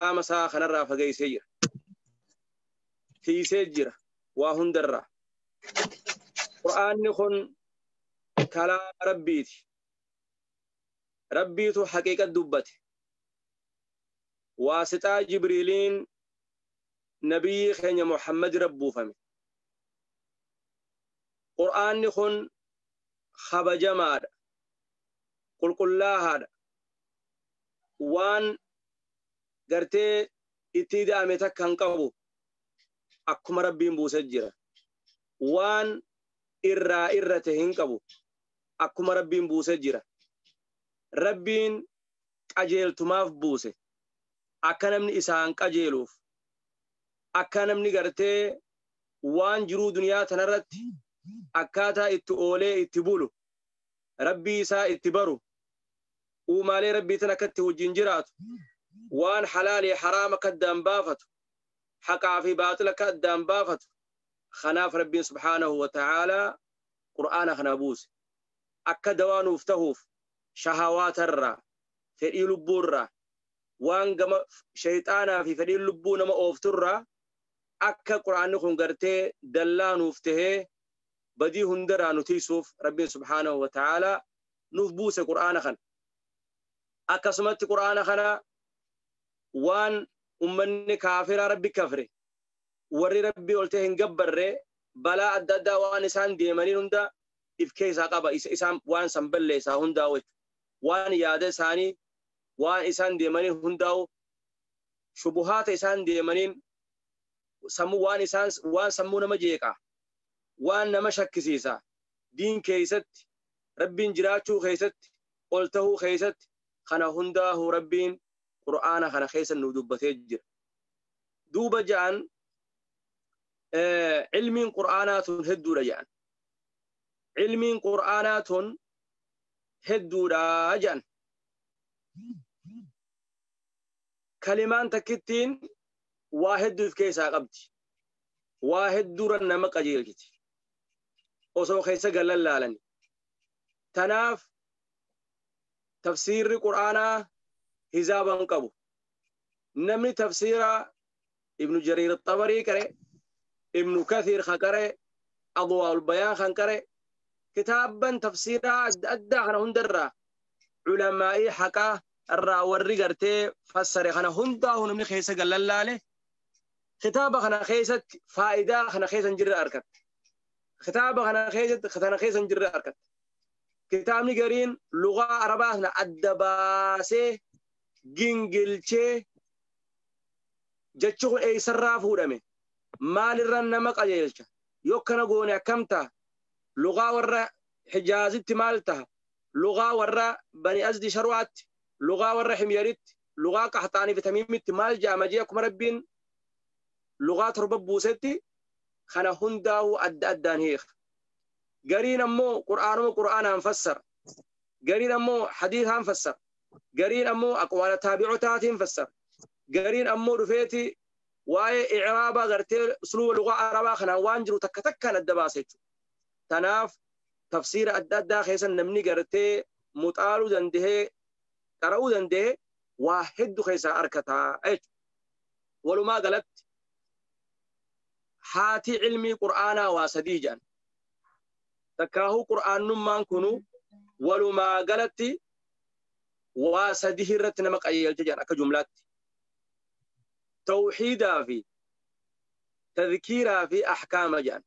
Kalaama isaa kanarraa fageessee jira. Tiisee jira waa hundarraa. Qur'aanni kun kalaama Rabbiiti. Rabbiitu haqiiqa dubbate. Waasixaa Jibriiliin nabiyyii keenya Muhammad rabbuufame. Qur'aanni kun kabajamaadha. Qulqullaahaadha. Waan gartee itti ida'ame takka hin qabu. Akkuma Rabbiin buusee jira. Waan irraa irrate hin qabu. Akkuma Rabbiin buusee jira. Rabbiin qajeeltumaaf buuse. Akka namni isaan qajeeluuf. Akka namni gartee waan jiruu duniyaa tanarratti akkaataa itti oolee itti bulu. Rabbii isaa itti baru. Uumaalee Rabbii tan akka itti wajjin jiraatu. Waan halaalii haraam akka addaan baafatu. Haqaa fi baaxila akka addaan baafatu. Kanaaf Rabbiin subhaanahu wa ta'aalaa Qur'aana kana buuse. Akka dawaa nuuf tahuuf shahawaatarraa, fedhii lubbuurraa, waan gama shayxaanaa fi fedhiin lubbuu nama oofturraa akka Qur'aanni kun gartee dallaa nuuf tahee badii hundarraa nu tiisuuf Rabbiin subhaanahu wa ta'aalaa nuuf buuse Qur'aana kana. Akkasumatti Qur'aana kana waan ummanni kaafiraa Rabbi kafre warri Rabbii ol ta'e hin gabbarre balaa adda addaa waan isaan deemaniin hunda if keessaa qaba. Isaan waan san balleessaa hundaa'u jechuudha. Waan yaada isaanii waan isaan deemaniin hundaa'u shubuhaata isaan deemaniin sammuu waan isaan waan sammuu nama jeeqaa waan nama shakkisiisa diin keessatti Rabbiin jiraachuu keessatti ol tahuu keessatti kana hundaa'u Rabbiin Qur'aana kana keessa nu dubbatee jira. Duuba ja'an ilmiin Qur'aanaa tun hedduudha ja'an. Ilmiin Qur'aanaa tun hedduudha ja'an. Kalimaan takkittiin waa hedduu of keessaa qabdi. Waa hedduurra nama qajeelchiti. Osoo keessa galan laalani. Tanaaf tafsiirri Qur'aanaa hizaaba hin qabu. Namni tafsiira Ibnu Jariir Xabarii qare, Ibnu Kathiir kan qare, Adwaa'ul Bayaan kan qare, kitaabban tafsiiraa adda addaa kana hundarraa ulamaa'ii haqaa irraa warri gartee fassare kana hundaa'u namni keessa galan laale kitaaba kana keessatti faayidaa kana keessa hin jirre argatta. Kitaaba kana keessatti kana keessa hin jirre argatta. Kitaabni gariin lugaa Arabaa sana adda baasee gingilchee jechi kun eessarraa fuudhame maalirra nama qajeelcha yoo akkana goone akkam ta'a lugaa warra Hijaazitti maal ta'a lugaa warra Bani Azdi Sharwaatti lugaa warra Himyaritti lugaa Qaxxaanii fi Tamiimitti maal jedhama jee akkuma Rabbiin lugaa torba buusetti kana hundaa'uu adda addaan hiika. Gariin ammoo Qur'aanuma Qur'aanaan fassara. Gariin ammoo hadiisaan fassara. Gariin ammoo aqwaala taabi'otaatiin fassara. Gariin ammoo dhufeeti waa'ee i'raabaa gartee usluuba lugaa Arabaa kanaan waan jiru takka takkaan adda baasa jechuudha. Tanaaf tafsiira adda addaa keessa namni gartee muxaaluu danda'ee qara'uu danda'ee waa hedduu keessaa argataa jechuudha. Walumaa galatti haati ilmii Qur'aanaa waa sadii jedhan. Takkaahuu Qur'aannummaan kunu walumaa galatti waa sadii irratti nama qajeelcha jedhan akka jumlaatti. Tawxiidaa fi tadhkiiraa fi ahkaama jedhan.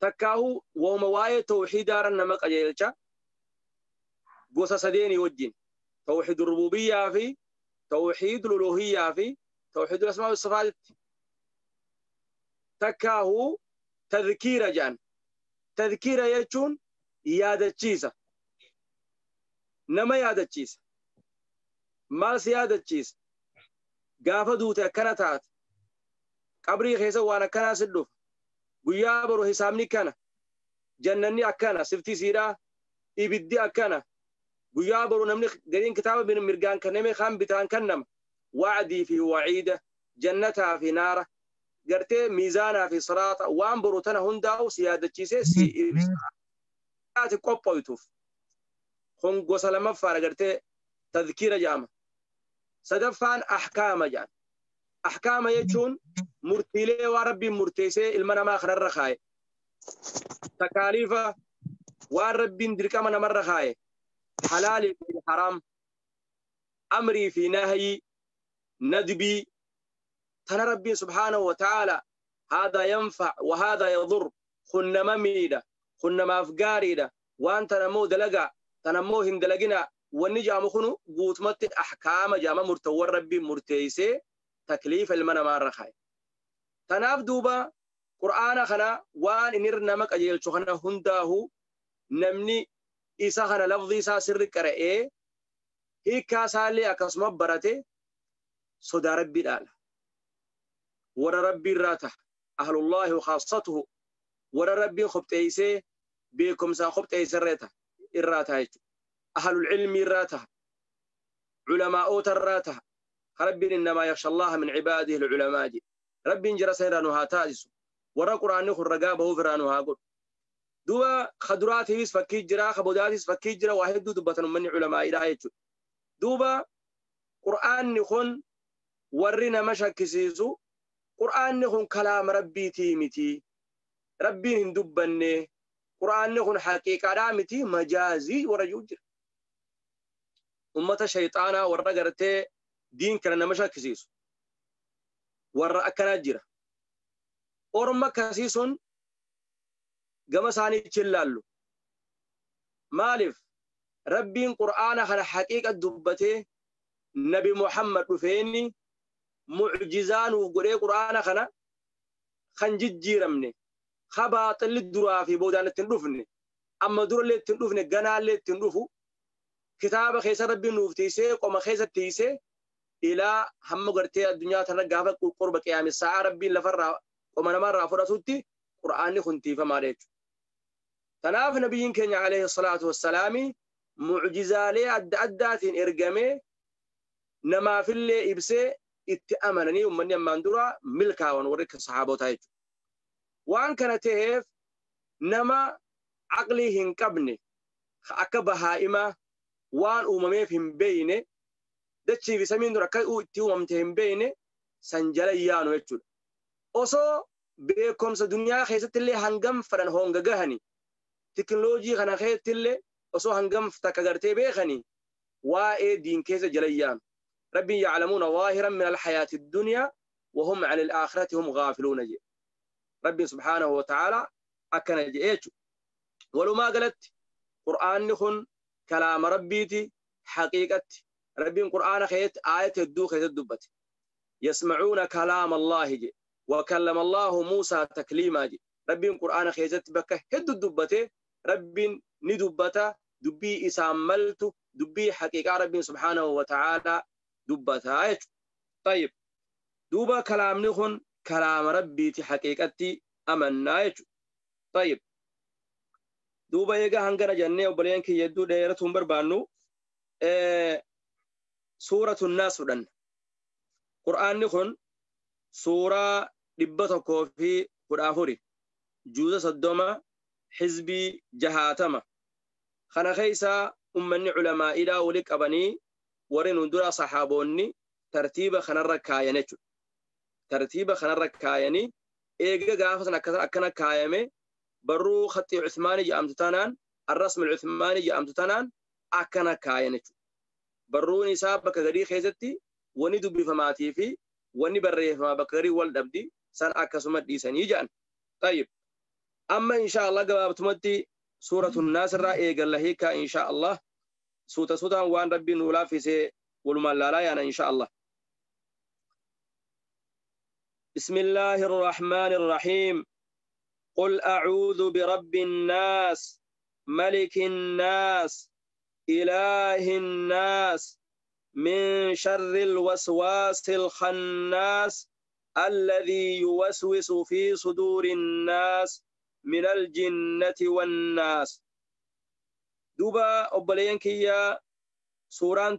Takkaahuu wooma waa'ee tawxiidaarra nama qajeelcha gosa sadeenii wajjin. Tawxiid rububiyyaa fi tawxiid uluhiyyaa fi tawxiid asmaa wa sifaatitti. Takkaahuu tadhkiira jedhan. Tadhkiira jechuun yaadachiisa. Nama yaadachiisa. Maal si yaadachiisa? Gaafa duute akkana taate. Qabrii keessa waan akkanaa si dhufa. Guyyaa boru hisaabni kana. Jannanni akkana sifti siidhaa. Ibiddi akkana. Guyyaa boru namni gariin kitaaba mirgaan kenname kaan bitaan kennama. Wa'dii fi wa'iida. Jannataa fi naara. Gartee miizaanaa fi siraaxa waan boru tana hundaa'u si yaadachiisee si ibsa. Ati qophoytuuf. Kun gosa lammaffaadha gartee tadhkiira jedhama. Sadaffaan ahkaama jedhan. Ahkaama jechuun murtiilee waan Rabbiin murteessee ilma namaa kanarra kaaye. Takaaliifa waan Rabbiin dirqama namarra kaaye. Halaalii fi haraam. Amrii fi nahyii. Nadbii. Tana Rabbiin subhaanahu wa ta'aala haadaa yanfac wa haadaa yadur. Kun nama miidha. Kun namaaf gaariidha. Waan tana immoo dalagaa. Tana immoo hin dalaginaa. Wanni jaamu kunu guutumatti ahkaama jaama murtawwan Rabbiin murteessee takliifa ilma namaarra kaaye. Tanaaf duuba Qur'aana kana waan inni nama qajeelchu kana hundaahu namni isa kana lafzi isaa sirri qara'ee hiikkaa isaallee akkasuma barate sodaa Rabbii dhaala. Warra Rabbii irraa ta'a. Ahlullaahi wa khaassatuhu. Warra Rabbiin qopheessee beekumsaan qopheesse irraa ta'a jechuudha. Ahlul ilmi irraa ta'a. Culamaa'oota irraa ta'a. Rabbiin innamaa yakhsha Allaha min cibaadihi al-culamaa jedhe. Rabbiin jara san irraa nu haa taasisu. Warra Qur'aanni kun ragaa bahuuf irraa nu haa godhu. Duuba kaduraatiifis fakkii jira, kabodaatiifis fakkii jira, waa hedduu dubbatan uummanni culamaa'idha jechuudha. Duuba Qur'aanni kun warri nama shakkisiisu Qur'aanni kun kalaama Rabbiitii miti. Rabbiin hin dubbanne. Qur'aanni kun haqiiqaadhaa miti majaazii warra jiru jira. Ummata shayxaanaa warra gartee diin kana nama shakkisiisu. Warra akkanaa jira. Orma akkasii sun gama isaanii ilaallu. Maaliif Rabbiin Qur'aana kana haqiiqa dubbatee Nabi Muhammad dhufeeni mucjizaa nuuf godhee Qur'aana kana kan jijjiiramne ka baaxilli duraa fi boodaan ittiin dhufne amma durallee ittiin dhufne ganaallee ittiin dhufu kitaaba keessa Rabbiin nuuf tiisee qoma keessa tiisee ilaa hamma gartee addunyaa tana gaafa qurba qiyaamessaa Rabbiin lafarraa qoma namarraa fudhatutti Qur'aanni kun tiifamaadha jechuudha. Tanaaf nabiyyiin keenya alayhi salaatu wassalaami mucjizaalee adda addaatiin ergamee namaafillee ibsee itti amananii uummanni ammaan dura milkaawan warri sahaabotaa jechuudha. Waan kana ta'eef nama aqlii hin qabne akka bahaa'imaa waan uumameef hin beeyne dachii fi samiin dura akka itti uumamte hin beeyne san jala yaanu jechuudha. Osoo beekumsa duniyaa keessatti illee hangam fedhan honga gahani teknooloojii kana keessatti illee osoo hangam takka gartee beekani waa'ee diin keessa jala yaanu. Rabbiin ya'lamuuna zaahiran min alhayaati dunyaa wahum an alaakhirati hum gaafiluuna jedhe. Rabbiin subhaanahu wa ta'aalaa akkana jedhe jechuudha. Walumaa galatti Qur'aanni kun kalaama Rabbiiti haqiiqatti. Rabbiin Qur'aana keessatti aayata hedduu keessatti dubbate. Yasmacuuna kalaama Allaahi jedhe. وكلم الله موسى تكليما جي. ربين قرآن خيزت بك هد دبته ربين ندبته دبي إساملت دبي حقيقة ربين سبحانه وتعالى دبته. طيب دوبا كلام نخن كلام ربي حقيقتي أمنا. طيب دوبا يجا هنجر جنة وبلين كي يدو دائرتهم بربانو سورة الناس ودن قرآن نخن سورة 114 جوزة 30 حزبي 60 خنا خيسا أمني علماء إلى ولك أبني ورن درا صحابوني ترتيب خنا الركاينة ترتيب خنا الركايني إيجا قافزنا أكنا كايمة برو خطي عثماني جأمتتانان الرسم العثماني جأمتتانان أكنا كاينة برو نسابك غري خيزتي وندو بفماتي في وني بريفما بكري والدبدي سان أكسمت ديسان يجان. طيب أما إن شاء الله قبابتمتي سورة الناس الرائعة لهيك إن شاء الله سوتا سوتا وان ربي نولا في سي ولما لا يعني إن شاء الله. بسم الله الرحمن الرحيم. قل أعوذ برب الناس ملك الناس إله الناس من شر الوسواس الخناس الذي يوسوس في صدور الناس من الجنة والناس. دوبا أبلينك يا سورة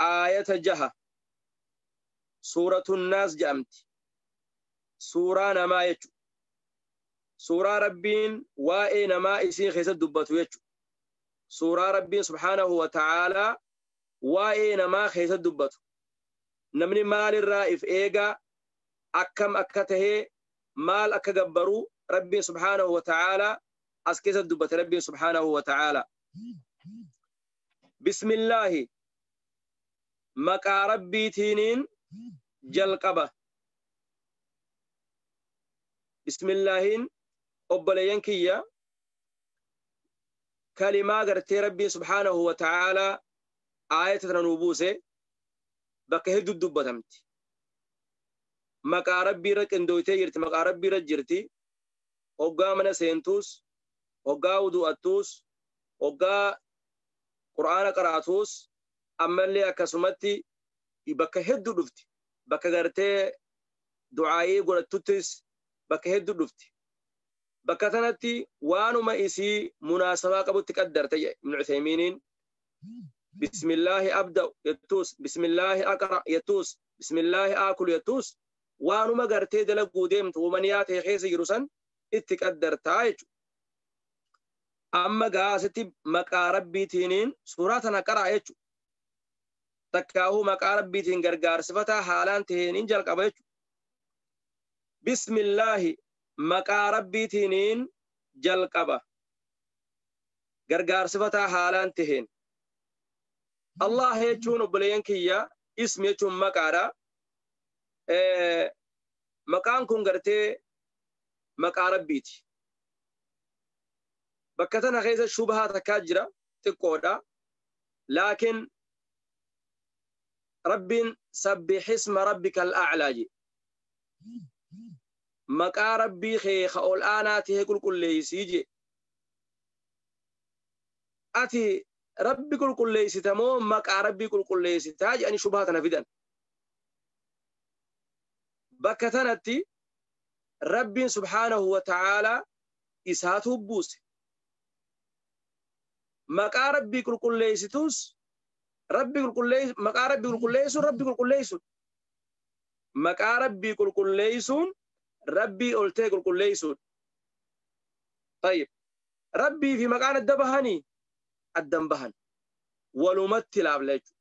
آية جهة سورة الناس جامت سورة نما يجو سورة ربين وإنما إسين خيسة دبتو يجو سورة ربين سبحانه وتعالى Waa'ee namaa keessa dubbatu. Namni maalirraa if eegaa, akkam akka tahee, maal akka gabbaruu Rabbiin subhaanahu wa ta'aalaa as keessa dubbate Rabbiin subhaanahu wa ta'aalaa. Bismillaahi, maqaa Rabbiitiiniin jalqaba. Bismillaahiin, obboleeyyan kiyya, kalimaa gartee Rabbiin subhaanahu wa ta'aalaa aayata tana nuu buuse bakka hedduu dubbatamti. Maqaa Rabbii irra qindooytee jirti, maqaa Rabbii irra jirti. Hoggaa mana seentuus, hoggaa wudu'attuus, hoggaa Qur'aana qaraatuus, ammallee akkasumatti bakka hedduu dhufti. Bakka gartee du'aayii godhattuttis bakka hedduu dhufti. Bakka tanatti waanuma isii munaasabaa qabutti qaddarte jedhe Ibn Uthaymiiniin. Bismillaahi abda'u jettuus, bismillaahi aqra jettuus, bismillaahi aakulu jettuus, waanuma gartee dalaguu deemtu wamaniyaa ta'e keessa jiru san itti qaddartaa jechuudha. Amma gaa asitti maqaa Rabbiitiiniin suuraa tana qaraa jechuudha. Takkaahuu maqaa Rabbiitiin gargaarsifataa haalaan ta'eeniin jalqaba jechuudha. Bismillaahi, maqaa Rabbiitiiniin jalqaba. Gargaarsifataa haalaan taheen. Allah jechuun, obboleeyyan kiyya, ismi jechuun maqaadha. Maqaan kun gartee maqaa Rabbiiti. Bakka tana keessa shubhaa takkaa jira, xiqqoodha. Laakiin Rabbiin "Sabbih isma rabbika al-a'laa" jedhe. Maqaa Rabbii kee ka ol aanaa ta'e qulqulleessii jedhe. Ati Rabbi qulqulleessita moo maqaa Rabbii qulqulleessitaa jedhanii shubhaa tana fidan. Bakka tanatti Rabbiin subhaanahu wa ta'aalaa isaatu buuse. Maqaa Rabbii qulqulleessitus, Rabbi qulqulleessu, maqaa Rabbii qulqulleessuun Rabbi qulqulleessuun. Maqaa Rabbii qulqulleessuun Rabbii ol ta'e qulqulleessuun. Tayyib. Rabbii fi maqaan adda bahanii? Addan bahan. Walumatti laafla jechuudha.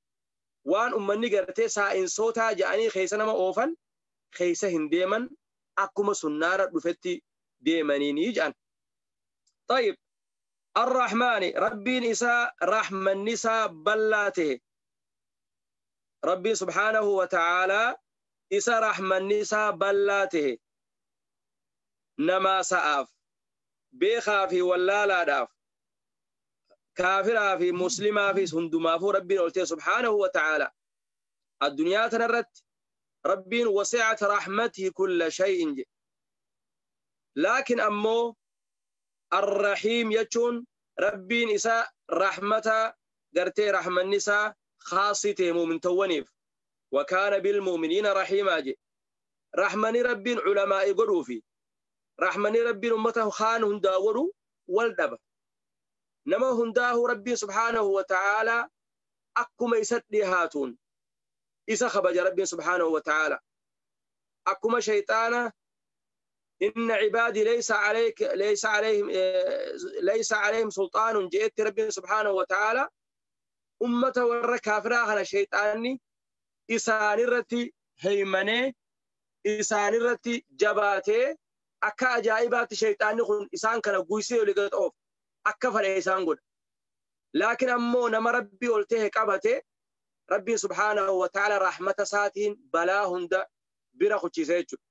Waan ummanni gartee saayinsootaa jedhanii keessa nama oofan keessa hin deeman, akkuma sunnaara dhufetti deemanii jedhan. Tayyib. Arrahmaani, Rabbiin isaa rahmanni isaa bal'aa ta'e. Rabbiin subhaanahu wa ta'aalaa isa rahmanni isaa bal'aa ta'e. Namaa sa'aaf, beekaa fi wallaalaadhaaf, kaafiraa fi muslimaafis, hundumaafuu Rabbiin ol ta'e subhaanahu wa ta'aalaa. Addunyaa tanarratti Rabbiin "wasi'at rahmatii kulla shay'in" jedhe. Laakiin ammoo Arrahiim jechuun Rabbiin isa rahmata gartee rahmanni isaa khaasii ta'e mu'mintawwaniif. "Wakaana bilmu'miniina rahiimaa" jedhe. Rahmani Rabbiin culamaa'ii godhuu fi rahmani Rabbiin ummata kaan hundaa godhu wal dhaba. Nama hundaahuu Rabbiin subhaanahu wa ta'aalaa akkuma isa dhihaatuun isa kabaja Rabbiin subhaanahu wa ta'aalaa. Akkuma shayxaana "Inna cibaadii laysa alayka laysa alayhim laysa alayhim sulxaanun" je'etti Rabbiin subhaanahu wa ta'aalaa ummata warra kaafiraa kana shayxaanni isaanirratti heeymanee, isaanirratti jabaatee, akka ajaa'ibaatti shayxaanni kun isaan kana guysee olii gad oofa, akka fedhe isaan godha. Laakiin ammoo nama Rabbii ol ta'e qabate Rabbiin subhaanahu wa ta'ala rahmata isaatiin balaa hunda bira kuchiisa jechuudha.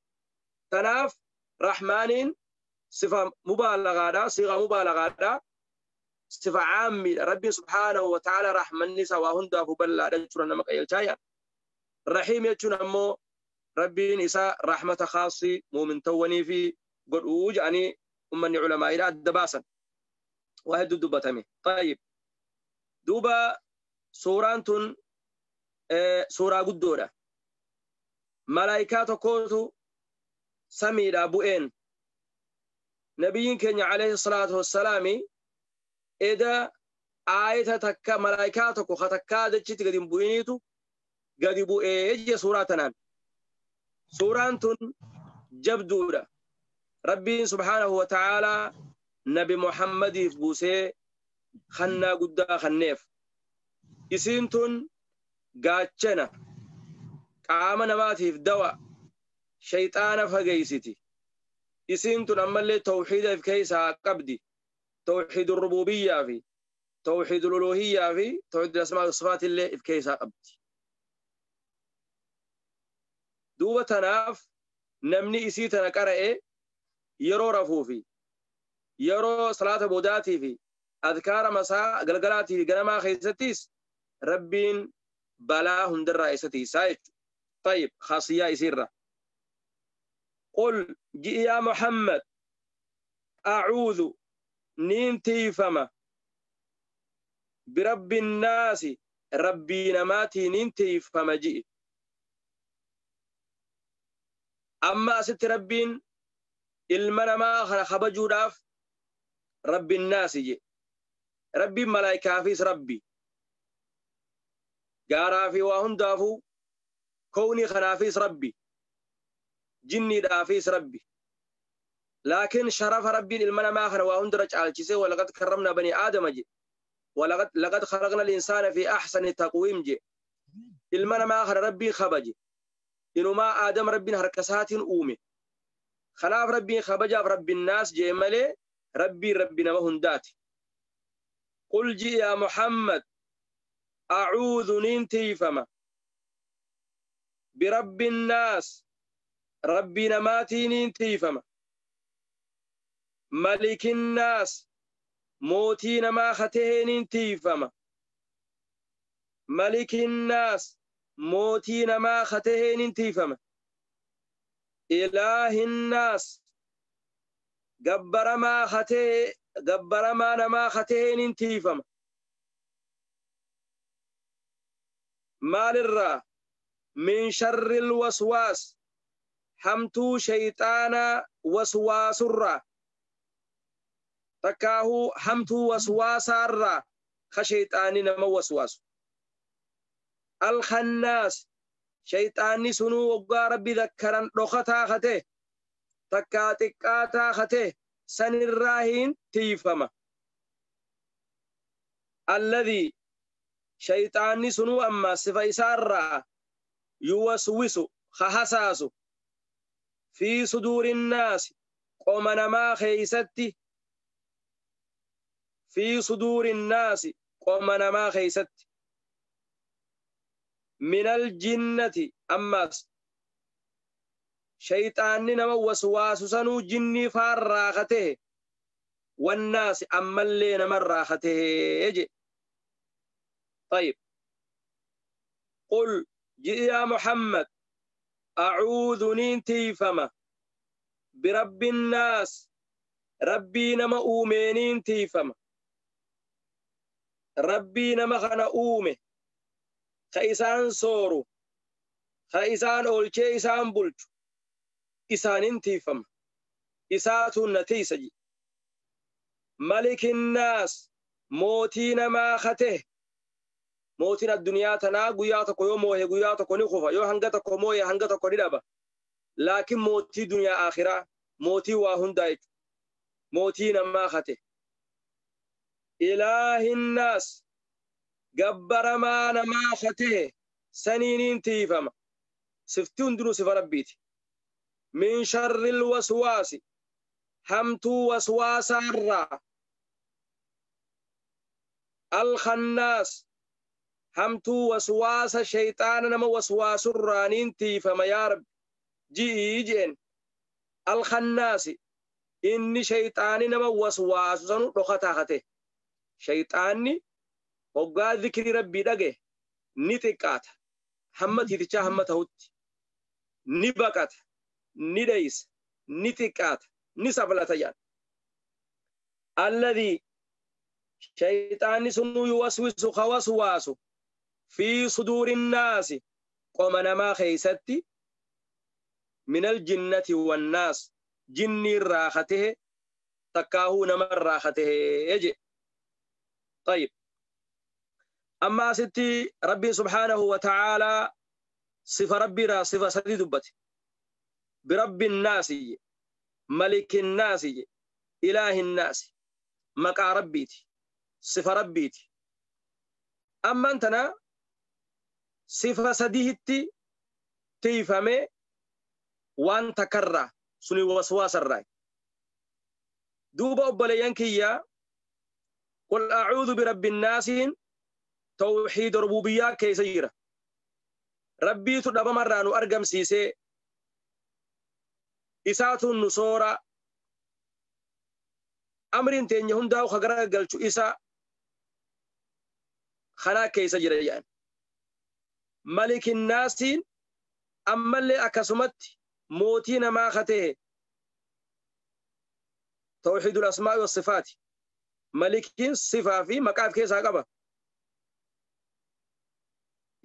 Tanaaf Rahmaaniin sifa mubaalagaadha, siiqa mubaalagaadha, sifa caammiidha. Rabbiin subhaanahu wa ta'ala rahmanni isaa waa hundaafuu bal'aadha jechuudha, nama qajeelchaa yaa. Rahiim jechuun ammoo Rabbiin isaa rahmata khaasii muumintawwanii fi godhuu jedhanii ummanni culamaa'idha adda baasan. Waa hedduu dubbatame. Tayyib. Duuba suuraan tun suuraa guddoodha. Malaayikaa tokkootu samiidhaa bu'een. Nabiyyiin keenya alayhi salaatu wassalaami eda aayata takka malaayikaa tokko ka takkaa dachitti gadi hin bu'iniitu gadi bu'ee jee suuraa tanaan. Suuraan tun jabduudha. Rabbiin subhaanahu wa ta'aalaa Nabi Muhammadiif buusee kannaa guddaa kanneef. Isiin tun Gaachana qaama namaatiif dawa, shayxaana fageeysiti. Isiin tun ammallee tawxiida if keeysaa qabdi, tawxiid rububiyyaa fi tawxiid uluhiyyaa fi tawxiid asmaa wa sifaat illee if keeysaa qabdi. Duuba tanaaf namni isii tana qara'e yeroo rafuu fi yeroo salaata boodaatii fi adkaara masaa galgalaatii fi ganamaa keessattis Rabbiin balaa hundarraa isa tiisaa jechuudha. طيب، خاصية isiirra. قل ji'i yaa Muhammad: أعوذ niin tiifama، برب الناس Rabbii namaatii niin tiifama ji'i. Amma asitti Rabbiin ilma namaa kana kabajuudhaaf رب الناس je. Rabbiin malaayikaafis Rabbi, gaaraa fi waa hundaafuu, kownii kanaafis Rabbi, jinniidhaafis Rabbi. Laakiin sharafa Rabbiin ilma namaa kana waa hundara caalchisee ولقد كرمنا بني آدم je، ولقد لقد خلقنا الإنسان في أحسن تقويم je. Ilma namaa kana Rabbiin kabaje. Inumaa Aadam Rabbiin harka isaatiin uume. Kanaaf Rabbiin kabajaaf رب الناس jee malee Rabbiin Rabbi nama hundaati. قل ji'i yaa Muhammad: أعوذ niin tiifama، برب الناس Rabbii namaatii niin tiifama، ملك الناس mootii namaa katahee niin tiifama، ملك الناس mootii namaa katahee niin tiifama، إله الناس gabbaramaa katahee, gabbaramaa namaa katahee niin tiifama. Maalirraa? من شر الوسواس hamtuu shayxaanaa waswaasurraa, takkaahuu hamtuu waswaasaarraa ka shayxaanni nama waswaasu. الخناس shayxaanni sunuu waggaa Rabbi dakkaran dhokataa kate, takkaa xiqqaataa kate, sanirraa hin tiifama. الذي shayxaanni sunuu amma sifa isaarraa يوسوس ka hasaasu، في صدور الناس qoma namaa keeysatti، في صدور الناس qoma namaa keeysatti، من الجنة ammas shayxaanni nama waswaasu sanuu jinnii faarraa katehe، والناس ammallee namarraa katehe je. طيب، قل ji'i yaa Muhammad: أعوذ niin tiifama، برب الناس Rabbii nama uumeeniin tiifama. Rabbii nama kana uume, ka isaan sooru, ka isaan oolchee isaan bulchu, isaanin tiifama, isaatuun na tiisa ji. ملك الناس mootii namaa kate. Mootiin addunyaa tanaa guyyaa tokko yoo moohe guyyaa tokko ni kufa, yoo hanga tokko moohe hanga tokko ni dhaba. Laakiin mootii duniyaa akhiraa, mootii waa hundaa jechuudha, mootii namaa kate. إله الناس gabbaramaa namaa kate saniiniin tiifama. Sifti hundinuu sifa Rabbiiti. من شر الوسواس hamtuu waswaasaarraa، الخناس hamtuu waswaasa shayxaana nama waswaasurraaniin tiifama yaa Rabbi ji'ii jeen. الخناس inni shayxaani nama waswaasu sanu dhokataa kate. Shayxaanni hoggaa zikrii Rabbii dhage ni xiqqaata, hamma tiitichaa hamma ta'utti ni baqata, ni dheeysa, ni xiqqaata, ni saflata jedhan. الذي shayxaanni sunuu يوسوس ka waswaasu، في صدور الناس qoma namaa keeysatti، من الجنة والناس jinni irraa katehe, takkaahuu namarraa katehe je. طيب، أما ستي ربي سبحانه وتعالى صفة ربي را صفة سدي دبت: برب الناس، ملك الناس، إله الناس. مقا ربيتي، صفة ربيتي. أما أنتنا Sifa sadihitti tiifame waan takkarraa suni waswaasarraa. Duuba obboleeyyan kiyya, qul a'uudhu birabbi nnaasiin tawxiida rububiyyaa keessa jira. Rabbiitu dhabamarraa nu argamsiisee, isaatu nu soora, amriin teenya hundaa'u ka gara galchu isa kanaa keessa jira jedhan. Malikinnaasiin ammallee akkasumatti mootii namaa ka ta'e tawxiidul asmaa'i wassifaati. Malikiin sifaa fi maqaaf keessaa qaba.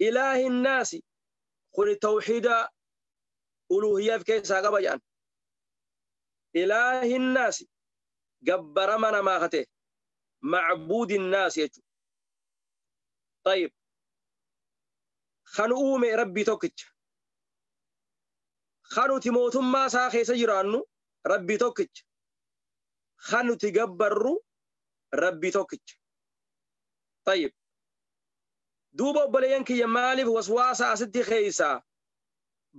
Ilaahinnaasi kuni tawxiida uluhiyyaaf keessaa qaba jedhan. Ilaahinnaasi gabbarama namaa ka ta'e macbuudinnaasi jechuudha. Tayyib, kan uume Rabbii tokkicha. Kan nuti mootummaa isaa keessa jiraannu Rabbii tokkicha. Kan nuti gabbarru Rabbii tokkicha. Tayyib. Duuba obboleeyyan kiyya, maaliif waswaasa asitti keeysaa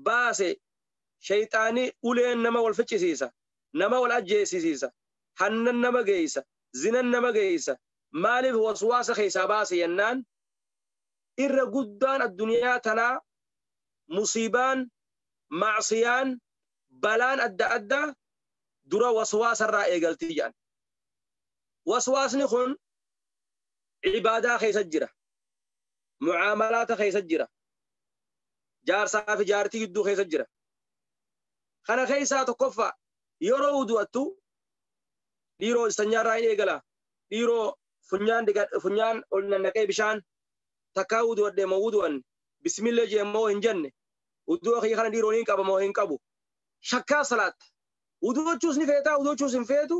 baase? Shayxaanii uleen nama wal ficcisiisa, nama wal ajjeesisiisa, hannan nama geeysa, zinan nama geeysa. Maaliif waswaasa keessaa baase jennaan, irra guddaan addunyaa tanaa musiibaan, macsiyaan, balaan adda addaa dura waswaasarraa eegaltii jedhan. Waswaasni kun ibaadaa keessa jira, mucaamalaata keessa jira, jaarsaa fi jaartii gidduu keessa jira. Kana keessaa tokkoffaa, yeroo wudu'attu dhiiroo istanyaarraa hin eegala. Dhiiroo funyaan funyaan ol nannaqee bishaan takkaa wudu'adhe moo wudu'anne, bismillee jee moo hin jenne, wudu'a kiyya kana dhiiroo hin qaba moo hin qabu, shakkaa salaatta. Wudu'achuus ni feetaa, wudu'achuus hin feetu.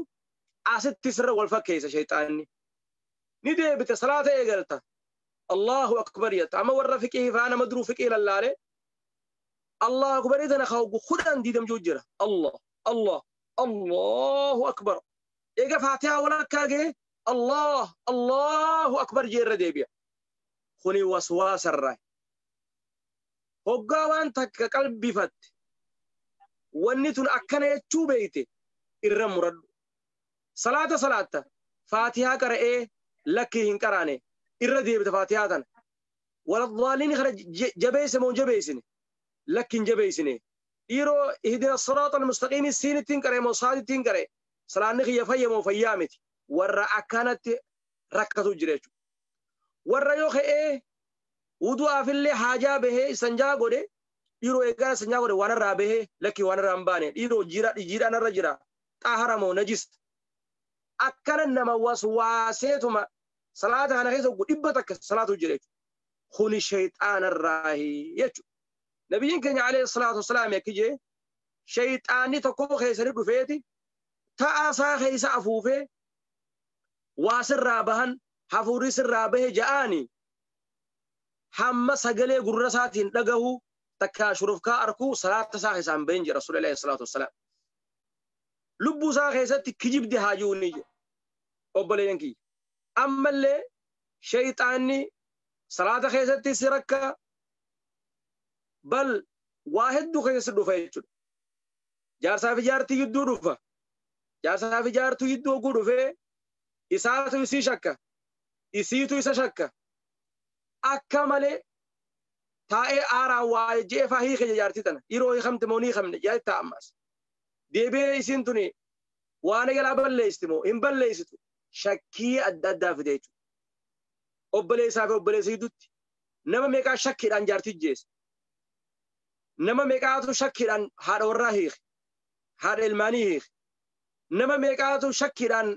Asitti sirra wal fakkeessa shayxaanni. Ni deebite, salaata eegalta, Allahu akbar jetta. Amma warra fiqii faa nama duruu fiqii lallaale Allahu akbarii tana ka 10 20 jira. Allah Allah Allahu akbar, eega faatihaa walakkaa ga'e Allah Allahu akbar jee irra deebi'a. Kuni waswaasarraa. Hoggaa waan takka qalbifatte, wanni tun akkana jechuu beeyte, irra muradhu. Salaata salaatta, faatihaa qara'ee lakkii hin qaraane, irra deebita faatihaa tana. Waladhaaliin kana jabeesse moo hin jabeessine? Lakki, hin jabeessine. Dhiiroo, ihdina siraata almustaqiimi siinittiin qara'e moo saadittiin qara'e? Salaanni kiyya fayya moo fayyaa miti? Warra akkanatti rakkatu jira jechuudha. Warra yoo ka'ee wudu'aafillee haajaa bahee isanjaa godhe, dhiiroo eegaa isanjaa godhe, waan irraa bahee lakkii waan irraa hin baane, dhiiroo jiidhaan irra jira, xaahara moo najis? Akkana nama waswaaseetuma salaata kana keessa 100 salaatu jira jechuudha. Kuni shayxaanarraahi jechuudha. Nabiyyiin keenya alayhi salaatu wasalaam akki jee: shayxaanni tokko keessatti dhufeeti ta'a isaa keessa afuufee waa sirraa bahan, hafuurri sirraa bahe ja'aani, hamma sagalee gurra isaatiin dhagahu takkaa shurufkaa arkuu salaata isaa keessaan bahin jedha Rasuulli alayhi salaatu wasalaam. Lubbuu isaa keessatti kijibdi haa jiru ni jedha. Obboleeyyan kiyya. Ammallee shayxaanni salaata keessatti si rakka, bal waa hedduu keessatti dhufa jechuudha. Jaarsaa fi jaartii gidduu dhufa. Jaarsaa fi jaartuu gidduu oguu dhufee isaatu isii shakka. Isiitu isa shakka. Akka malee taa'ee aaraan waa je'ee faa hiike jaartii tana. Dhiiroo hiikamte moo ni hiikamne jedhee ta'a ammas. Deebi'ee isiin tuni waan egalaa balleessiti moo hin balleessitu, shakkii adda addaa fide jechuudha. Obboleessaa fi obboleessa gidduutti nama meeqaa shakkiidhaan jaartii jeesse. Nama meeqaatu shakkiidhaan haadha warraa hiike. Haadha ilmaanii hiike. Nama meeqaatu shakkiidhaan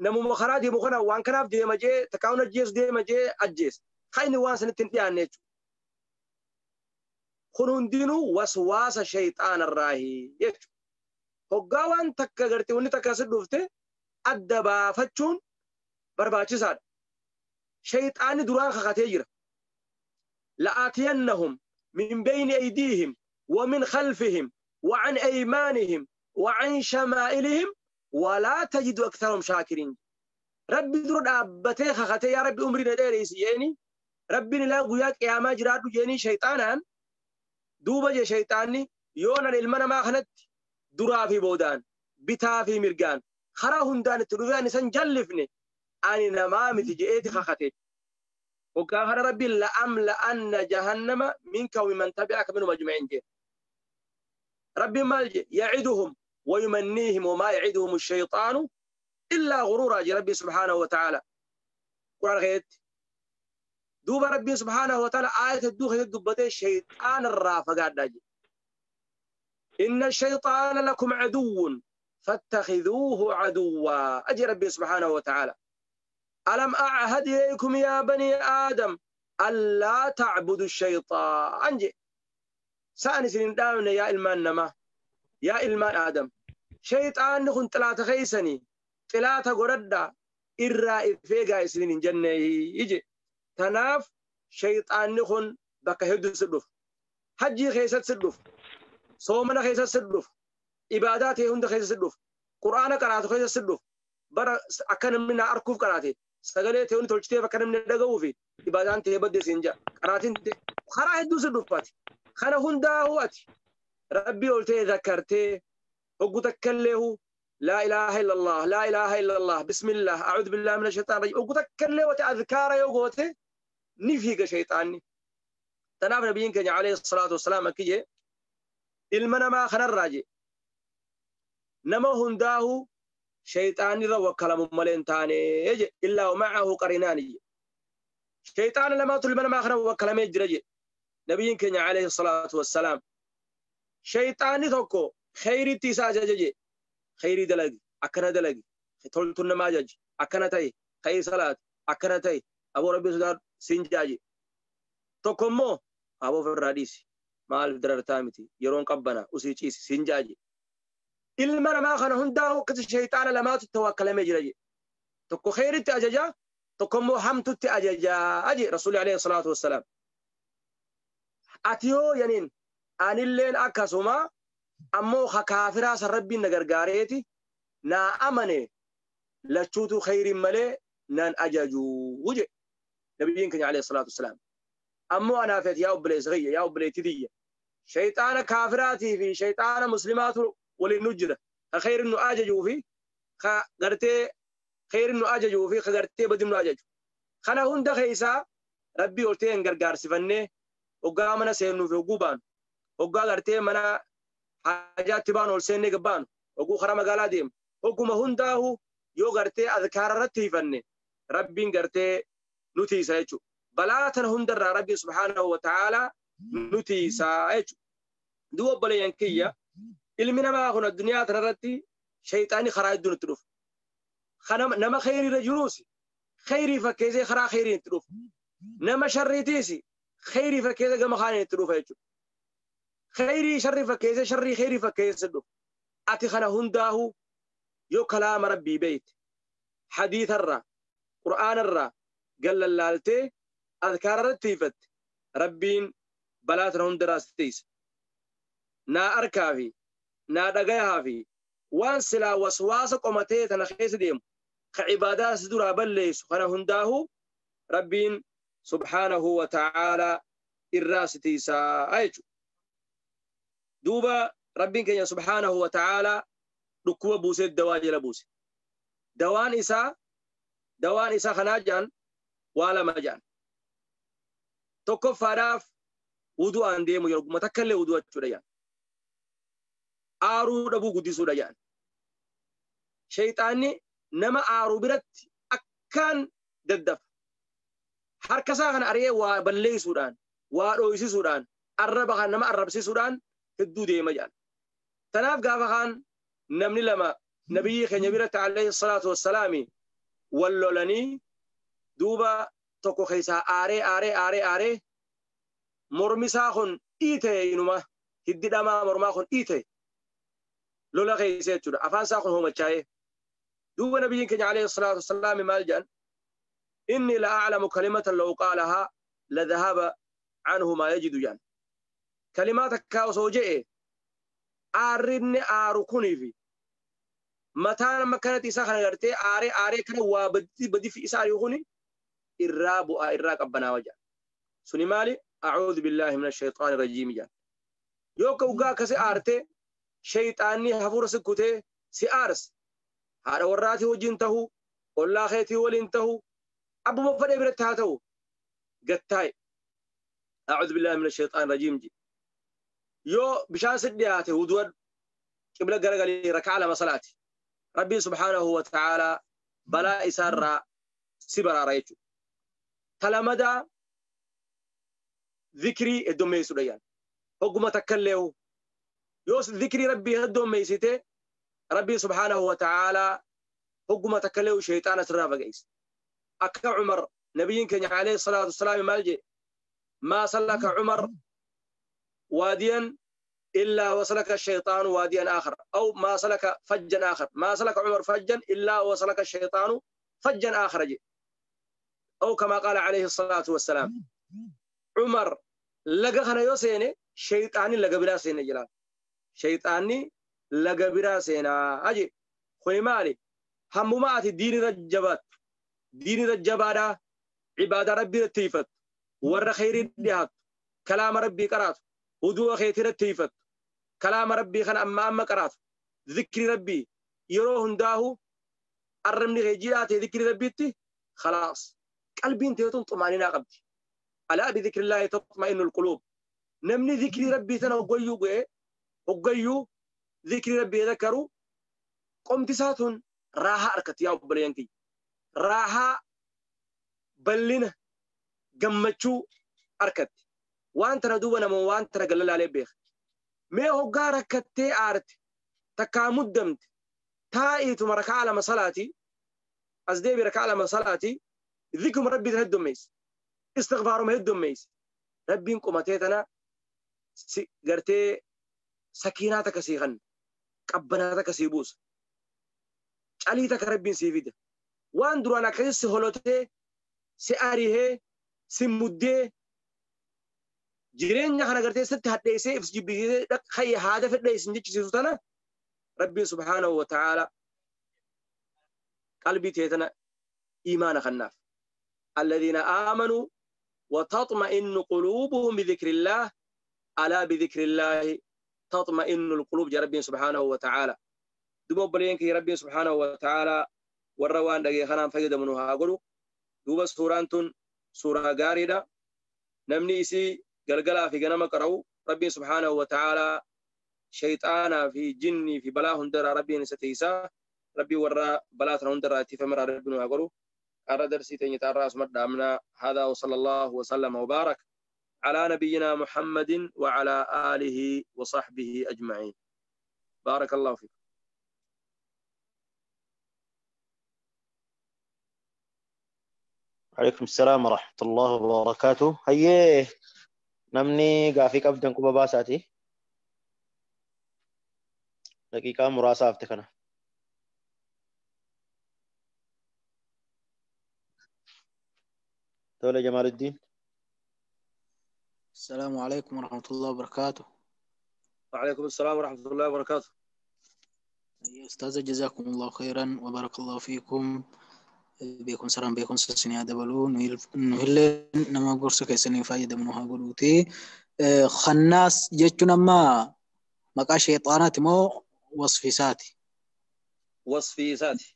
namuma karaa deemu kana waan kanaaf deema jee takkaa'uun ajjeesu deema jee ajjeese. Kan inni waan sanitti hin dhiyaanne jechuudha. Kun hundinuu waswaasa shayxaanarraahi jechuudha. Hoggaa waan takka gartee wanni takka asi dhufte adda baafachuun barbaachisaadha. Shayxaanni duraan kakatee jira. لآتينهم من بين أيديهم ومن خلفهم وعن أيمانهم وعن شمائلهم ولا تجد أكثرهم شاكرين. Rabbi dura dhaabbatee kakatee, yaa Rabbi umrii na dheereysi jeeni. Rabbiin ilaa guyyaa qiyaamaa jiraadhu jeenii shayxaanaan duuba jee shayxaanni yoonan ilma namaa kanatti duraa fi boodaan bitaa fi mirgaan karaa hundaan itti dhufee ani san jallifne ani namaa miti je'eeti kakate. Hoggaa kana Rabbiin la'amla'anna jahannama minka wa mimman tabi'aka minhum ajma'iin jee. Rabbiin maal jee? Ya'iduhum wa yumanniihim wa maa ya'iduhum ash-shayxaanu illaa ghuruuraa jee Rabbiin subhaanahu wa ta'aala. Qur'aana keessatti. Duuba Rabbiin subhaanahu wa ta'aala aayata hedduu keessatti dubbatee shayxaana irraa fagaadhaa jee. Inna ash-shayxaana lakum aduwwun فاتخذوه عدوا أجي ربي سبحانه وتعالى. ألم أعهد إليكم يا بني آدم ألا تعبدوا الشيطان أنجي ساني سنين دامنا يا إلمان نما يا إلمان آدم شيطان نخن تلاتة خيسني تلاتة قردة إرى إفيقا سنين جنة يجي تناف شيطان نخن بقى هدو سدف حجي خيسة سدف صومنا خيسة سدف عباداتي هند خيسة سدف قرآن قرأت خيسة سدف برا أكن من أركوف قرأتي سجلت هون تلشتي فكان من دعوة في عبادان تهبد سينجا قرأتين خرا هدو سدفات خنا هندا هوات ربي قلت ذكرته وقتك له لا إله إلا الله لا إله إلا الله بسم الله أعوذ بالله من الشيطان الرجيم وقتك له وتأذكار يوقته نفيق شيطاني تناف نبيين كان عليه الصلاة والسلام كيه المنا ما خنا الراجي نما هنداه شيطان رو وكلام ملين تاني إلا ومعه قرينان شيطان لما طلب ما خنا وكلام يجري نبيين كان عليه الصلاة والسلام شيطان توكو خيري تيسا جاجي خيري دلقي أكنا دلقي تولتنا ما جاج أكنا تاي خير صلاة أكنا تاي أبو ربي سدار سنجاجي توكو أبو فراديس مال درر تامتي يرون قبنا أسيتشيس سنجاجي ilma namaa kana hundaa akkasi shayxaana lamaatu tawakkalamee jira je. Tokko khayritti ajaja, tokko immoo hamtutti ajajaa je Rasuulli alayhi salaatu wassalaam. Ati yoo yaniin anilleen akkasuma ammoo ka kaafiraa san Rabbiin na gargaareeti naa amane lachuutu khayriin malee naan ajajuu je nabiyyiin keenya alayhi salaatu wassalaam. Ammoo anaafet yaa obboleessa kiyya yaa obboleettii tiyya shayxaana kaafiraatii fi shayxaana muslimaatu waliin nu jira ka khayrin nu ajajuu fi ka gartee khayrin nu ajajuu fi ka gartee badin nu ajaju. Kana hunda keessaa Rabbii ol ta'een gargaarsifannee hoggaa mana seennuuf hogguu baanu hoggaa gartee mana hajaatti baanu ol seennee gabbaanu hogguu karaa magaalaa deemu hogguma hundaahu yoo gartee adkaara irratti hiifanne Rabbiin gartee nu tiisa jechuudha. Balaa tana hundarraa Rabbi subhaanahu wa ta'aalaa nu tiisa jechuudha. Duuba obboleeyyan kiyya ilmi namaa kun addunyaa tanarratti shayxaanni karaa hedduun itti dhufa. Nama khayriirra jiruus khayrii fakkeessee karaa khayriin itti dhufa. Nama sharriitiis khayrii fakkeessee gama kaaniin itti dhufa jechuudha. Khayrii sharrii fakkeessee sharrii khayrii fakkeessee dhufa. Ati kana hundaahu yoo kalaama Rabbii beeyte hadiisarraa qur'aanarraa gallallaaltee adkaara irratti hiifatte Rabbiin balaa tana hundarraa si tiisa. Naa arkaa fi naa dhagayaa fi waan silaa waswaasa qomatee tana keessa deemu ka cibaadaa si duraa balleessu kana hundaahu Rabbiin subhaanahu wa ta'aalaa irraa si tiisaa jechuudha. Duuba Rabbiin keenya subhaanahu wa ta'aalaa dhukkuba buusee dawaa jala buuse. Dawaan isaa kanaa jedhan waa lama jedhan. Tokkoffaadhaaf wudu'aan deemu yeroo takka illee wudu'achuudha jedhan. Aaruu dhabuu guddisuudha jedhan. Shayxaanni nama aaruu biratti akkaan daddafa. Harka isaa kana ari'ee waa balleessuudhaan, waa dhooysisuudhaan, arraba kan nama arrabsiisuudhaan hedduu deema jedhan. Tanaaf gaafa kaan namni lama nabiyyi keenya biratti alayhi salaatu wassalaami wal lolanii duuba tokko keessaa aaree aaree aaree aaree mormi isaa kun dhiite inuma hiddi dhamaa mormaa kun dhiite lola keessa jechuudha. Afaan isaa kun hoomachaa'ee. Duuba nabiyyiin keenya alayhi salaatu wassalaami maal jedhan? Inni la a'lamu kalimatan law qaalahaa la dhahaba anhu maa yajidu jedhan. Kalimaa takkaa osoo je'e aarrinni aaru kuniifi mataan amma kanatti isaa kana gartee aaree aaree kana waa badii fi isaa ari'u kuni irraa bu'aa irraa qabbanaawa jedhan. Suni maali? A'uudhu billaahi mina shayxaani rajiim jedhan. Yoo akka hoggaa akkasi aarte shayxaanni hafuura si kutee si aarse haadha warraatii wajjin ta'u ollaa keetii waliin ta'u abbuma fedhee biratti haa ta'u gattaa'e a'uudhu billaahi mina shayxaani rajiim jedhe. Yoo bishaan si dhiyaate wudu'adhu qibla garagalii rakaa lama salaati. Rabbiin subhaanahu wa ta'aalaa balaa isaarraa si baraara jechuudha. Talamadaa dhikrii heddummeessuudha yaan. Hogguma takka illee yoo dhikrii rabbii heddummeessite rabbiin subhaanahu wa ta'aalaa hogguma takka illee shayxaana sirraa fageessa. Akka Umar nabiyyiin keenya alayhi salaatu wassalaam maal jedhe? Maa salaka Umar waadiyan إلا وسلك الشيطان واديا آخر أو ما سلك فجا آخر ما سلك عمر فجا إلا وسلك الشيطان فجا آخر جي. أو كما قال عليه الصلاة والسلام عمر لقى خنا يوسيني شيطاني لقى بلا سيني جلال شيطاني لقى بلا سينا أجي خوي مالي هم ماتي دين رجبات دين رجبادا عبادة ربي رتيفت ور خير ديات كلام ربي قرات ودوا خيتي رتيفت كلام ربي خن أما أما قرات ذكر ربي يروه هنداه الرمني غيجياتي ذكر ربيتي خلاص قلبي انت طمأنينة قبدي ألا بذكر الله تطمئن القلوب نمني ذكر ربي تنا وقيو وقيو ذكر ربي ذكروا قمت ساتون راحة أركت يا أبليانكي راحة بلنا قمتشو أركت وانت ردوبنا من وانت رجل عليه بيخ ما هو جارك أرت تكامد دمت تائت مركع على مصلاتي أزدي بركع على مصلاتي ذكر ربي تهدم ميس استغفار ما هدم ميس ربي إنكم أتيتنا قرتي سكيناتك سيغن قبناتك سيبوس عليتك ربي سيفيد وان درانا كيس هولوتي سأريه سمودي jireenya kana gartee sitti hadheessee ibs jibbisiisee dhaqqa haada fedheessin jechisiisu tana rabbiin subhaanahu wa ta'aala qalbii tee tana iimaana kannaaf. Alladhiina aamanuu wa tatma'innu quluubuhum bidhikrillaah alaa bidhikrillahi tatma'innu alquluub jedha rabbiin subhaanahu wa ta'aala. Duuba obboleeyyan kiyya rabbiin subhaanahu wa ta'aala warra waan dhagee kanaan fayyadamu nu haa godhu. Duuba suuraan tun suuraa gaariidha. Namni isii galgalaa fi ganama qara'u rabbiin subhaanahu wa ta'aalaa shayxaanaa fi jinnii fi balaa hundarraa rabbiin isa tiisaa rabbii warra balaa tana hundarraa ittifameraa rabbiin nu haa godhu. Har'a darsii teenya taarraa asuma dhaabnaa. Haadaa wa sallallahu wa sallama wa baarak alaa nabiyyinaa Muhammadin wa alaa aalihi wa sahbihi ajma'iin. Baarakallahu fiikum. عليكم السلام ورحمة الله وبركاته. هيه namni gaafii qabdan quba baasaati. Daqiiqaa muraasa hafte kana. Tole Jamaaluddin. السلام عليكم ورحمة الله وبركاته. وعليكم السلام ورحمة الله وبركاته. يا أستاذ جزاكم الله خيرا وبارك الله فيكم. بيكون سلام بيكون سنيا دبلو نهل نما غرس كيسني فايدة منها قلوتي خناس جتنا ما مكا شيطانات مو وصفي ساتي وصفي ساتي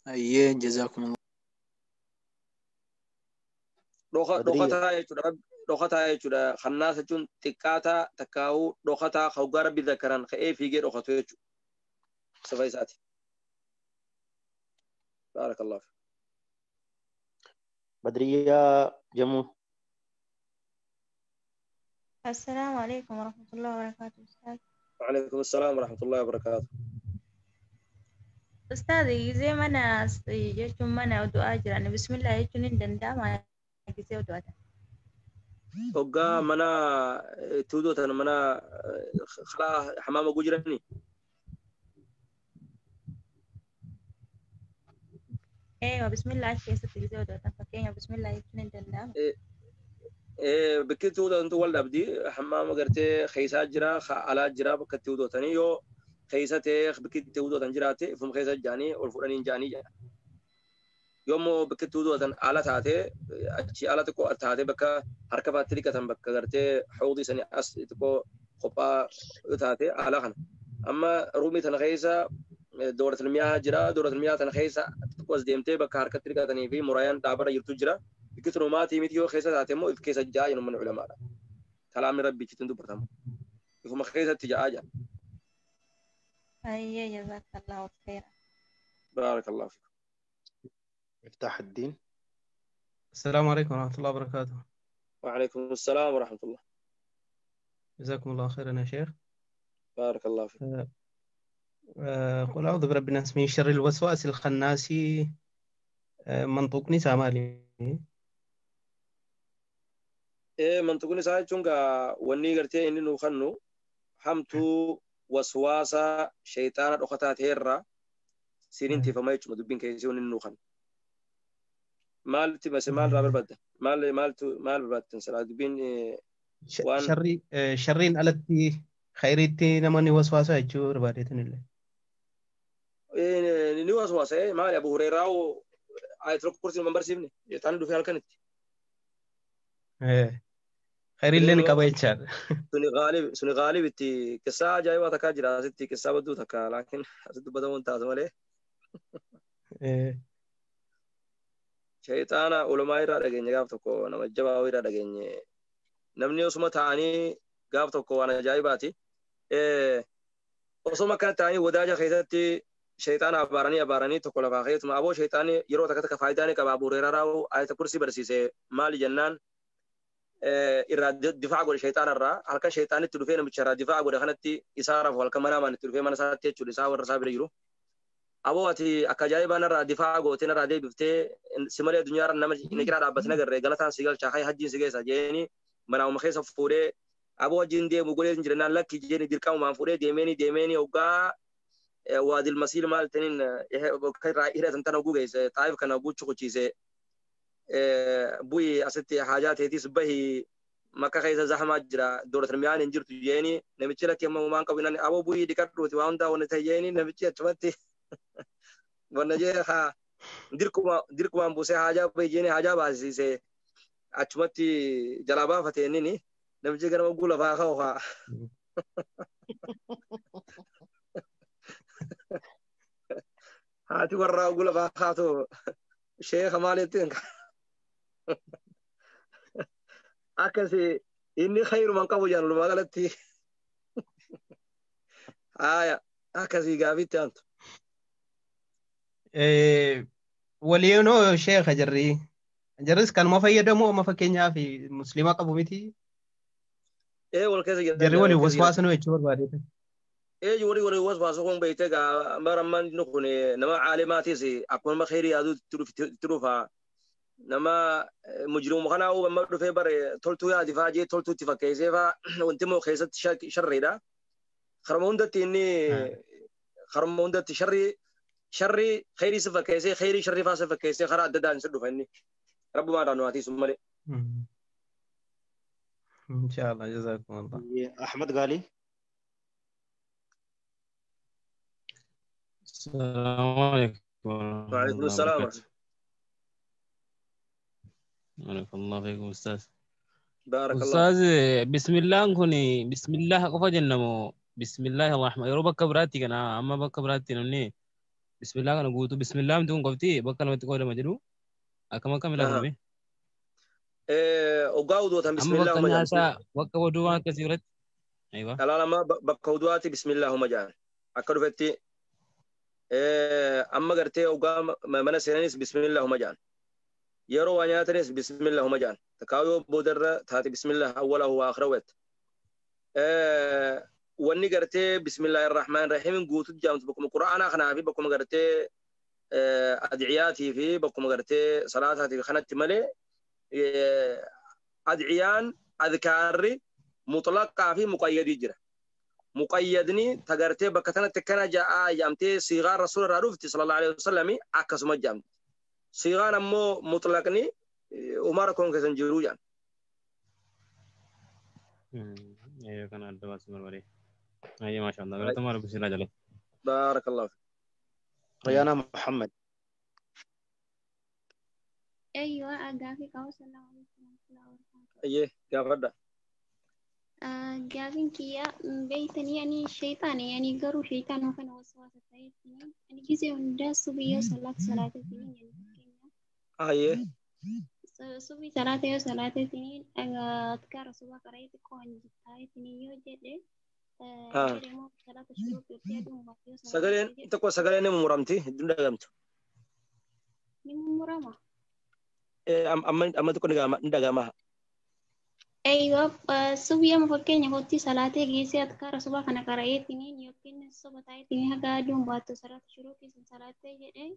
أيه جزاكم الله. Dhokataa jechuudha. Khannaas jechuun xiqqaataa takkaa'uu dhokataa hoggaa rabbi zakaran ka'ee fiigee dhokatu jechuudha. Sifa isaati. بارك الله فيك. بدرية جمو. السلام عليكم ورحمة الله وبركاته أستاذ. وعليكم السلام ورحمة الله وبركاته. أستاذي زي ما أنا جيتم أنا ودعاء جراني بسم الله يجون دندا ما جزء ودعاء. هوجا منا تودو تنا منا خلا حمام جراني. ايوه بسم الله keessatti gisee odootan fakkeenya bismillah jechuun hin danda'amu. Bakki itti odotantu wal dhabdi hammaama gartee keessa jira alaa jira bakka itti odotanii yoo keessa ta'ee bakki itti odotan jiraate ifuma keessa jaanii ol fudhanii jaanii jedha. Yoommoo bakka itti wudu'atan ala taatee achi ala xiqqoo taatee bakka harka faatti dhiqatan bakka gartee hawdii sanii as xiqqoo qophaa yoo taate ala kana. Amma ruumii tana keessa dooratul miyaa jira. Dooratul miyaa tana keessa xiqqoo as deemtee bakka harkatti dhiqatanii fi muraayaan dhaabarra jirtu jira. Bikki tunumaatii miti yoo keessa taate immoo if keessa ja'a jennu mana ulamaadha. Kalaamni rabbiitti hin dubbatamu. Ifuma keessatti ja'aa jira. Ayyee jazakallahu khairan. Baarakallahu fiik. مفتاح الدين. السلام عليكم ورحمة الله وبركاته. وعليكم السلام ورحمة الله. جزاكم الله خيرا يا شيخ. بارك الله فيك. قل أعوذ برب الناس من شر الوسواس الخناس. منطوقني سامالي. Mantuqni isaa jechuun gaa wanni gartee inni nuu kennu hamtuu waswaasa shayxaana dhokataa ta'erraa siniin tifama jechuudha dubbiin keessi wanni nuu kennu. Maalti mase maal irraa barbaadda? Maal maaltu maal barbaaddan silaa dubbiin waan Sharri sharriin alatti khayriitti namoonni waswaasa jechuu barbaadeetanillee. Ni waswaasa maali Abu Hureyraa ayatul kursi nu barsiifne shayxaanni dhufee halkanitti. Khayriillee ni qaba jechaadha. Suni gaalib itti qissaa ajaa'ibaa takkaa jira asitti qissaa badduu takka laakiin asitti dubbatamuun hin taatu malee. Shayxaana ulamaa irraa dhageenye gaaf tokko nama jabaa irraa dhageenye namni osuma ta'anii gaaf tokko waan ajaa'ibaati. Osuma akkana ta'anii wadaaja keessatti shayxaana abaaranii tokko lafaa keetuma aboo shayxaani yeroo takka takka faayidaa ni qaba Abu Hureyraa ayata kursii barsiise maali jennaan irraa difaa'a godhe shayxaana irraa halkan shayxaanitti dhufee namicha irraa difaa'a godhe kanatti isaa rafu halkan manaamaan itti dhufee mana isaatti jechuudha isaa warra isaa bira jiru. Aboo ati akka ajaa'ibaa narraa difaa'a gootee narraa deebiftee si malee addunyaarra nama ni kiraa dhaabbatee nagarree galataan si galcha hayi hajjiin si geessa jeeni manaamuma keessa fuudhee aboo hajjiin deemu godhee hin jirennaan lakki jeeni dirqamumaan fuudhee deemeeni hoggaa waadil masiil maal taniin irraa hidhatan tana hogguu geesse xaayif kana hogguu chukuchiise bu'i asitti haajaa teetis bahi makka keessa zahamaa jira dooratul miyaan hin jirtu jeeni namichi lakki amma waan qabu inni aboo bu'ii dhiqadhuuti waan hundaa wanni ta'e jeeni namichi achumatti wanna jee haa dirqumaan buusee haajaa bahi jeeni haajaa baasise achumatti jalaa baafate inni namichi gara hogguu lafaa ka'u haa. Haati warraa hogguu lafaa kaatu sheeka maalitti akkasi inni khayruman qabu jedhan walumaa galatti. Haaya akkasii gaafiitti aantu. Waliinoo sheeka jarri. Jarris kanuma fayyadamu amma fakkeenyaaf musliima qabu miti. Wal keessa jiran. Jarri waliin waswaasanuu jechuu barbaadeetan. Warri waliin waswaasu kun beektee gaa bara ammaan inni kun nama caalimaatis akkuma khayrii yaaduu itti dhufa. Nama mujrimuma kanaa amma dhufee bare toltuu yaadi faa jee toltuu itti fakkeessee faa wanti immoo keessatti sharriidha. Karuma hundatti inni karuma hundatti sharrii khayrii si fakkeessee khayrii sharrii faa si fakkeessee karaa adda addaan si dhufa inni. Rabbumaan irraa nu haa tiisu malee. Inshallah jazakumullah. أحمد غالي. السلام عليكم ورحمة وعليكم الله السلام وبركاته. بارك الله فيكم أستاذ. بارك الله. أستاذ بسم الله كوني بسم الله قفا جنمو بسم الله الرحمن يرو بك براتي كنا أما بك براتي نمني بسم الله كنا قوتو بسم الله متون قفتي بك لما تقول ما جلو أكما كم لا كمي Oggaa wuduutan أما bismillah بك huma jedhan. ناسا بك ودوا كثيرة أيوة. Alaalama bakka wudu'aati bismillah huma jedhan. Akka dhufetti amma gartee oggaa mana seenanis bismillah huma jedhan. Yeroo waa nyaatanis bismillah huma jedhan. Takkaa yoo boodarra taate bismillah awwalahu wa aakhirahu jette. Wanni gartee bismillaahi irrahmaan irrahiim guutuu jedhamtu bakkuma qura'aanaa kanaa fi bakkuma gartee adciyaatii fi bakkuma gartee salaataatii fi kanatti malee adciyaan adkaarri mutlaqaa fi muqayyadii jira. Muqayyadni tagartee bakka tanatti akkana ja'aa jedhamtee siigaan rasuula irraa dhufti sallallahu alaihi wasallam akkasuma jedhamti. Siigaan ammoo mutlaqni umara koon keessan jiruu jedhan. أيوة كان الدواس مروري أيوة ما شاء الله غلط ما ربي سلا جل. بارك الله فيك. ريانا محمد. Eeyyoo gaafii qabu. Salaamu alaikum warahmatullahi wabarakatuh. Ayyee gaafadha. Gaafiin kiyya beeytanii ani shayxaani ani garuu shayxaanuma kana waswaasa ta'eetiin ani gisee hundaa subii yoo salaata salaateetiin yani fakkeenya Ayyee. subii salaata yoo salaateetiin adkaara subaa qara'ee xiqqoo hanjitaayeetiin yoo jedhe jedhe immoo salaata shuruuxii itti aduun baate yoo Sagaleen salaatee jedhe tokko sagaleen ni mummuramti hedduun dhagamtu. Ni mummurama. Amma tokko ni dhagama. Eeyyoo subii amma fakkeenya kootti salaatee geessee adkaara subaa kana qara'eetiin yookiin soba taa'eetiin haga aduun baattu salaata shuruuxii sun salaatee jedhee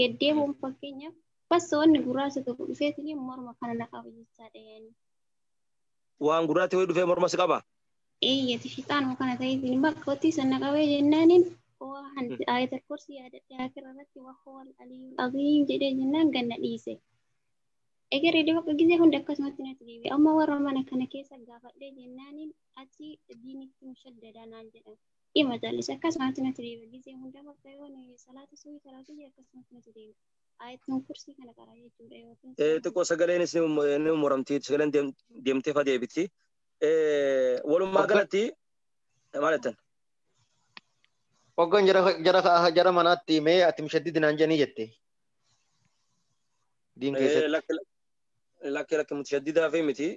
gaddeebuun fakkeenyaaf bas wanni gurraacha tokko dhufeetiin morma kana na qaba jechaadha yaani. Waan gurraatti wayii dhufee morma si qaba. Eeyyati shixaanuma kana ta'eetiin bakka kootti san na qabee jennaaniin waan ayatal kursii yaadadhe akira irratti wa huwal aliyyul aziim jedhee jennaan ganna dhiise. Egeree bakka gisee hunda akkasumatti natti deebi'e. Amma warra mana kana keessa gaafadhee jennaaniin achi diinitti mushaddada naan jedhan. Dhima jallis akkasumatti natti deebi'e. Gisee hunda bakka yoo salaata subii salaata jedhe akkasumatti natti deebi'e. Ayatun kursii kana qara jechuudha yookiin Xiqqoo sagaleenis ni mummuramti sagaleen deemtee fa deebiti. Walumaa galatti maal jettan? Hoggan jara manaatti himee ati mushaddidinaan jedhanii jette. Diin keessatti. Lakki lakki mutashaddidaa fi miti.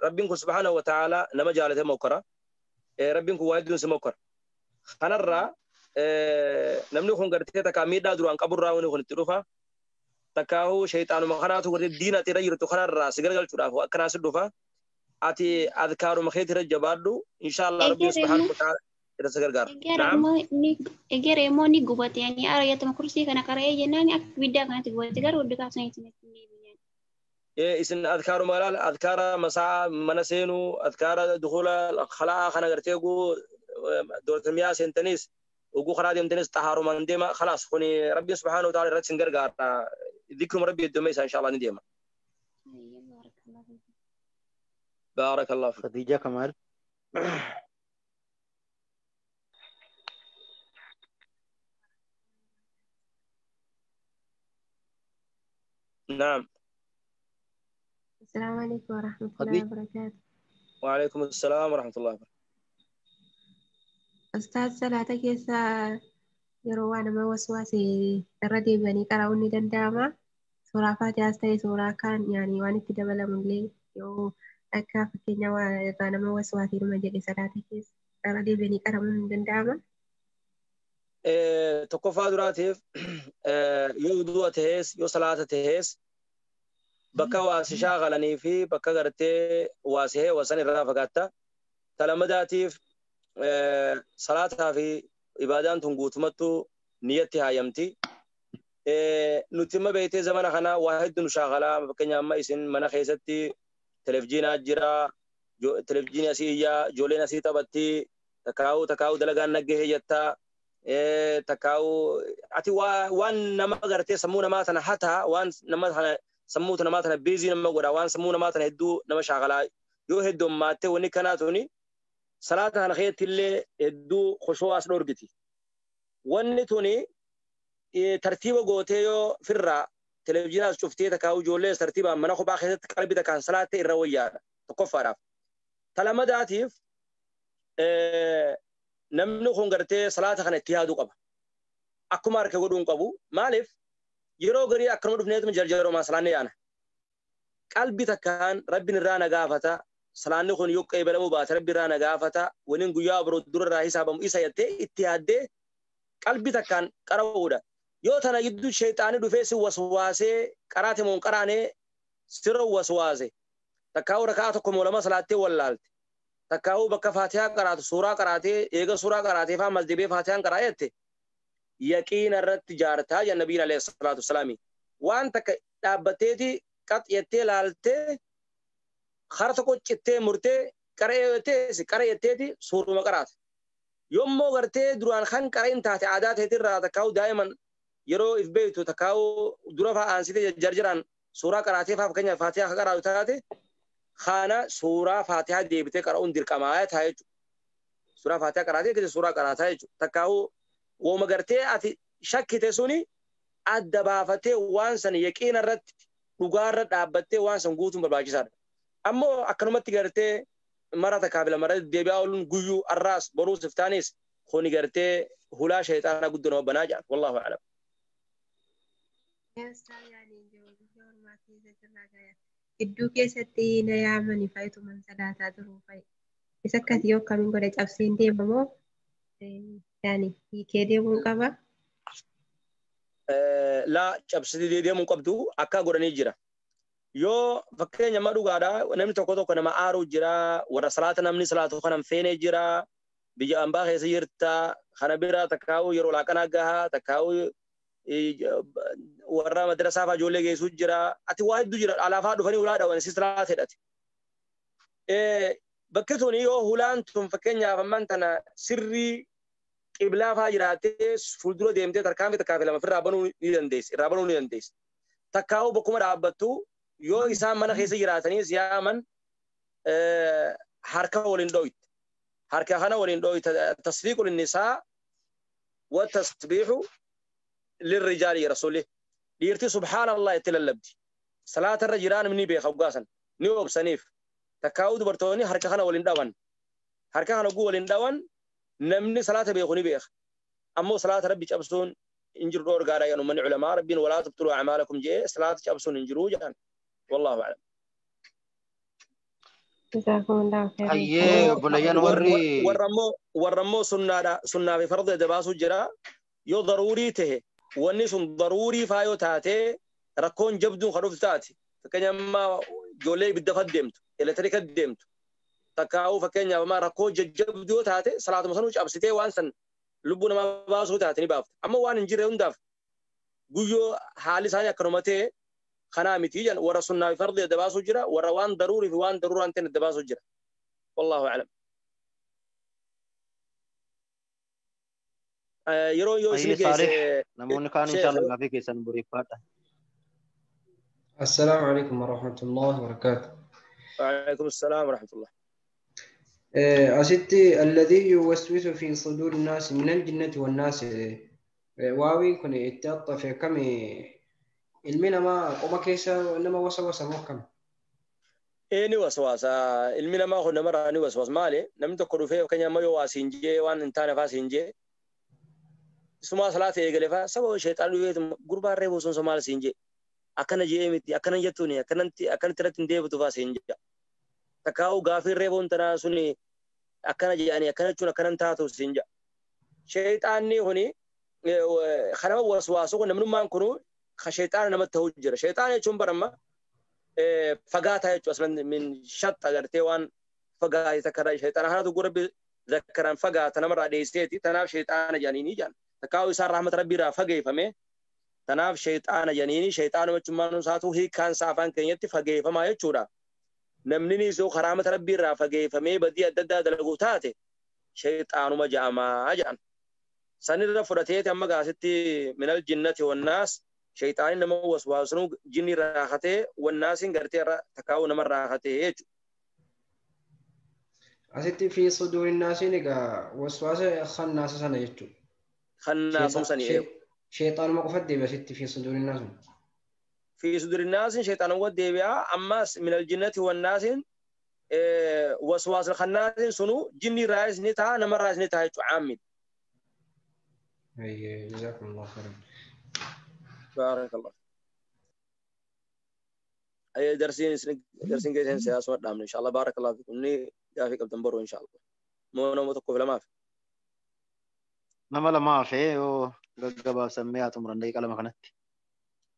Rabbiin kun subhaanahu wa ta'ala nama jaalate mokkora. Rabbiin kun waa hedduun si mokkora. Kanarraa namni kun gartee takkaa miidhaa duraan qaburraa wanni kun itti dhufa. Takkaahuu shayxaanuma kanaatu gartee diina ati irra jirtu kanarraa si garagalchuudhaaf akkanaa si dhufa. Ati adkaaruma keetii irra jabaadhu. Inshaallah Rabbiin subhaanahu wa ta'ala irra si gargaara. Egeree immoo ni gubate yani ayatuma kursii kana qara'ee jennaan akka ibiddaa kanatti gubate garuu hundi kaasanitti natti deebi'an. Isin adkaaruma laal adkaara masaa mana seenuu adkaara dukhula khalaa kana gartee guu doortamiyaa seentanis oguu karaa deemtanis xahaarumaan deema khalaas kuni rabbiin subhaanahu wa ta'ala irratti sin gargaara dhikruma rabbii heddumee isaa inshallah ni deema. Baarakallahu fiik. Khadija Kamal. نعم. السلام عليكم ورحمة الله وبركاته. وعليكم السلام ورحمة الله وبركاته. أستاذ salaata keessa yeroo waa nama waswaase irra deebi'anii qara'uun ni danda'ama. Suuraa Faatihaas ta'e suuraa kaan yaani waan itti dabalamu illee yoo akka fakkeenya waa irraa nama waswaaseedhuma jedhe salaata keessa irra deebi'anii qara'uun ni danda'ama. Tokkoffaa duraatiif yoo wudu'a ta'es yoo salaata ta'es bakka waa si shaakalanii fi bakka gartee waa si heewwasan irraa fagaatta. Talamadaatiif salaataa fi ibaadaan tun guutumattuu niyyatti haayamti. Nuti amma beektee zamana kana waa hedduu nu shaakalaa fakkeenya amma isin mana keessatti televizyiinaa jira televizyiinii asii iyyaa ijoolleen asii taphatti takkaa'uu takkaa'uu dalagaan naggahee jettaa takkaa'uu ati waan nama gartee sammuu namaa tana hataa waan nama tana sammuu namaa tana beezii nama godha waan sammuu namaa tana hedduu nama shaakalaa yoo heddummaatte wanni kanaa tuni salaata kana keessatti illee hedduu khoshoo as dhorgiti. Wanni tuni tartiiba gootee yoo firraa televizyiinaas cuftee takkaa'uu ijoollees tartiibaan mana kophaa keessatti qalbii takkaan salaatte irra wayyaadha tokkoffaadhaaf. Talamadaatiif namni kun gartee salaata kana itti yaaduu qaba. Akkuma harka godhuu hin qabu. Maaliif yeroo garii akkanuma dhufneetuma jarjaroomaan salaanni yaana. Qalbii takkaan rabbiin irraa na gaafata. Salaanni kun yoo qeebalamuu baate rabbi irraa na gaafata. Waniin guyyaa biroo dura irraa hisaabamu isa jettee itti yaaddee qalbii takkaan qara'uudha. Yoo tana gidduu sheexaanii dhufee si waswaasee qaraate moo hin qaraanee sirra waswaase. Takkaa'uu rakaa tokko moo lama salaattee wallaalte. Takkaa'uu bakka faatihaa qaraatu suuraa qaraatee eega suuraa qaraatee faa masdibee faatihaan qaraa jette. Yaqiina irratti jaartaa jenna nabiyyiin alayhi salaatu wassalaami. Waan takka dhaabbatteeti qax jettee laaltee kara tokko cittee murtee qara'ee qara jetteeti suuruma qaraata. Yommuu gartee duraan kan qara'in taate aadaa teetirraa takkaa'uu daa'iman yeroo if beektu takkaa'uu dura fa'aa aansitee jarjaraan suuraa qaraatee fa'aa fakkeenyaaf faatihaa akka qaraatu taate kana suuraa faatihaa deebitee qara'uun dirqamaa ta'a jechuudha. Suuraa faatihaa qaraatee gadi suuraa qaraataa jechuudha. Takkaa'uu wooma gartee ati shakkite suni adda baafatee waan san yaqiina irratti Dhugaarra dhaabbattee waan san guutuun barbaachisaadha. Ammoo akkanumatti gartee mara takkaa fi lama deebi'aa ooluun guyyuu arraas boruus iftaanis kuni gartee hulaa shayxaanaa guddoo nama banaa jedhan. Wallaahu a'lam. Hedduu keessatti na yaamani faayituman salaataa turuu fa'i. Isa akkasii yoo akkamiin godhe cabseen deema moo yaani hiikee deemuun qaba? Laa cabsitee deemuun qabdu akka godhanii jira. Yoo fakkeenya amma dhugaadha namni tokko tokko nama aaruu jira warra salaata namni salaatu kana hin feene jira biyya ambaa keessa jirta kana bira takkaa'uu yeroo laaqanaa gahaa takkaa'uu warra madrasaa fa'aa ijoollee geessuu jira ati waa hedduu jira alaafaa dhufanii hulaa dhawan si salaata hidhate. Bakki tuni yoo hulaan tun fakkeenyaaf ammaan tana sirrii qiblaa fa'aa jiraattee fuuldura deemtee tarkaanfii takkaa fi lama ofirraa banuu ni dandeessi irraa banuu ni dandeessi. Takkaa'uu bakkuma dhaabbattu yoo isaan mana keessa jiraatanii siyaaman harka waliin dhoyte. Harka kana waliin dhoyte tasfiiqu linnisaa wa tasbiixu lirrijaali rasuuli. Dhiirti subhaanallah itti lallabdi. Salaatarra jiraan ni beeka uggaasan ni obsaniif. Takkaa'uu dubartoonni harka kana waliin dhawan. Harka kana oguu waliin dhawan namni salaata beeku ni beeka. Ammoo salaata rabbi cabsuun hin jiru dhoorgaadha jedhan uummanni culamaa rabbiin walaa tubtiluu acmaalakum jee salaata cabsuun hin jiru jedhan. Wallaahu a'lam. Hayyee obboleeyyan warri warra ammoo sunnaadha sunnaa fi farda adda baasuu jira yoo daruurii tahe wanni sun daruurii faa yoo taate rakkoon jabduun kan dhuftu taate fakkeenya ammaa ijoollee ibidda fa deemtu elektiriika deemtu takkaa'uu fakkeenyaaf ammaa rakkoo jajjabduu yoo taate salaatuma sanuu cabsitee waan san lubbuu namaa baasuu taate ni baafta amma waan hin jirre hundaaf guyyoo haalli isaanii akkanuma ta'e kanaa miti jedhan warra sunnaa fi fardi adda baasuu jira warra waan daruurii fi waan daruuraa hin ta'in adda baasuu jira. Wallaahu a'lam. Yeroo yoo isin Hayyee Saalih geesse namoonni kaan inshallah gaafii keessan boriifadha. السلام عليكم ورحمة الله وبركاته. وعليكم السلام ورحمة الله. أستي الذي يوسوس في صدور الناس من الجنة والناس واوين كن اتعطف كم ilmi namaa qoma keessa nama wasa moo akkam? Ee ni waswaasa. Ilmi namaa kun namarraa ni waswaasa. Maali? Namni tokko dhufee fakkeenya amma yoo waa siin jee waan hin taane faa siin jee sumaa salaata eegale faa saba sheexaan dhufee gurbaan reefu sun maal siin jee akkana jee miti akkana jettuuni akkanatti akkanatti irratti hin deebitu faa siin jee. Takkaa'uu gaafiin reefuun tanaa suni akkana jedhanii akkana jechuun akkana hin taatu siin jee. Sheexaanni kuni kanama waswaasu kun namnummaan kunu sheexaana namatti ta'uu jira. Sheexaana jechuun baramma fagaataa jechuudha. Aslan min shatta gartee waan fagaatee takka irraa sheexaana kanatu gurra zakkaran fagaata namarraa dheesseeti. Tanaaf sheexaana jedhanii jedhan. Takkaa'uu isaan rahmata rabbii irraa fageeffame. Tanaaf sheexaana jedhanii sheexaanuma jechuun isaatu hiikkaan isaa afaan keenyatti fageeffamaa jechuudha. Namni yoo rahmata rabbii irraa fageeffamee badii adda addaa dalagu taate sheexaanuma jedhamaa jedhan. Sanirra fudhateeti amma gaasitti minal jinnati wannaas shayxaanni nama waswaasunuu jinni raaxatee wannaasiin gartee irra takkaa'uu nama raaxatee jechuudha. Asitti fi suduuri naasiin egaa waswaasa kannaasa sana jechuudha. Kannaasum sani eegu. Sheexaanuma qofa deebi'a asitti fi suduuri naasun. Fi suduuri naasiin sheexaanuma qofa deebi'a ammas minal jinnati wannaasiin waswaasa kannaasiin sunuu jinni raayis ni ta'a nama raayis ni ta'a jechuudha caammi. Jazakumullahu khairan. بارك الله. أي درسين درسين جيسين سياسة ودامن إن شاء الله. بارك الله فيكم. ني جافي قبل برو إن شاء الله. مو نمو تقف لما في. Nama lamaa fi yoo gaggabaabsamee haa xumuran daqiiqa lama kanatti.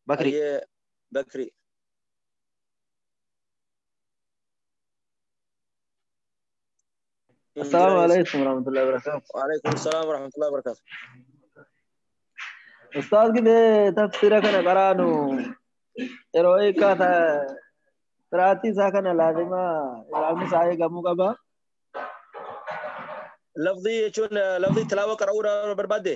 Bakri. Ayyee Bakri. السلام عليكم ورحمة الله وبركاته. وعليكم السلام ورحمة الله وبركاته. Ustaaz gidee tafsira kana qaraanu yeroo hiikaa qiraatii isaa kana laazima iraamni isaa eegamuu qaba. Lafdii jechuun lafdii tilaawa qara'uudha barbaadde?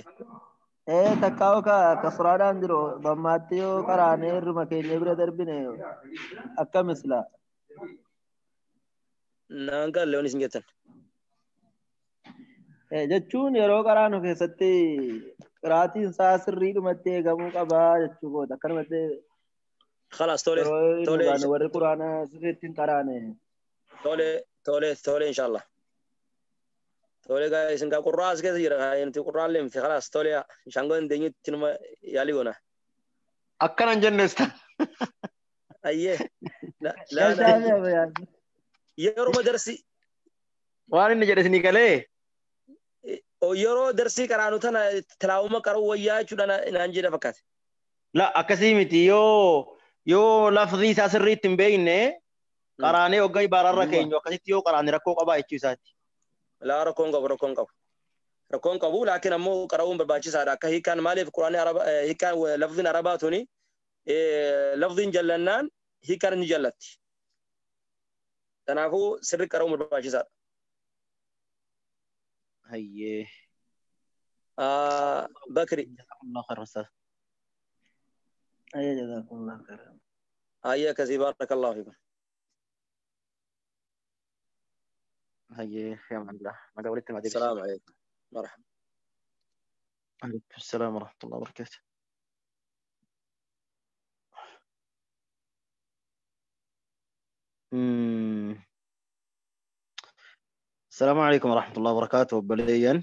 Ee takkaa'u ka kasraadhaan jiru dammaatti yoo qaraanee irruma keenya bira darbine akkam isla. Naan galle waan isin jettan. Jechuun yeroo qaraanu keessatti qiraatiin isaa sirriidhumatti eegamuu qabaa jechuu koota. Akkanumatti Khalaas tole Yeroo tole nu warri quraana sirriitti hin qaraane. Tole tole tole inshallah. Tole gaa isin gaa qurraa as keessa jira gaa nuti qurraa illee miti khalaas tole shangoon hin deenyutti numa yaalii goona. Akkana hin jenne ustaaz. Ayyee. Gashaa Yeroo darsii Waan inni jedhe isinii galee. Yeroo darsii qaraanu tana tilaawuma qaruu wayyaa jechuudha naan jedha fakkaate. La akkasii miti yoo lafzi isaa sirriitti hin beekne qaraanee hoggaa ibaararra keenyu akkasitti yoo qaraane rakkoo qabaa jechuu isaati. Laa rakkoon qabu rakkoon qabu. Rakkoon qabu laakiin ammoo qara'uun barbaachisaadha. Akka hiikaan maaliif quraanni araba hiikaan lafziin arabaa tuni lafziin jallannaan hiikaan ni jallatti. Kanaafuu sirri qara'uun barbaachisaadha. Hayyee. Bakri. Jazakumullahu khairan ustaaz. Ayyee jazakumullahu khairan. Hayyee akkasii baarakallahu fiikum. Hayyee fi amanillah. Nagaa walitti nu adeemsisu. Salaamu alaikum. Marhaba. Alaikum salaam wa rahmatullahi wa barakatuh. السلام عليكم ورحمة الله وبركاته. بليا.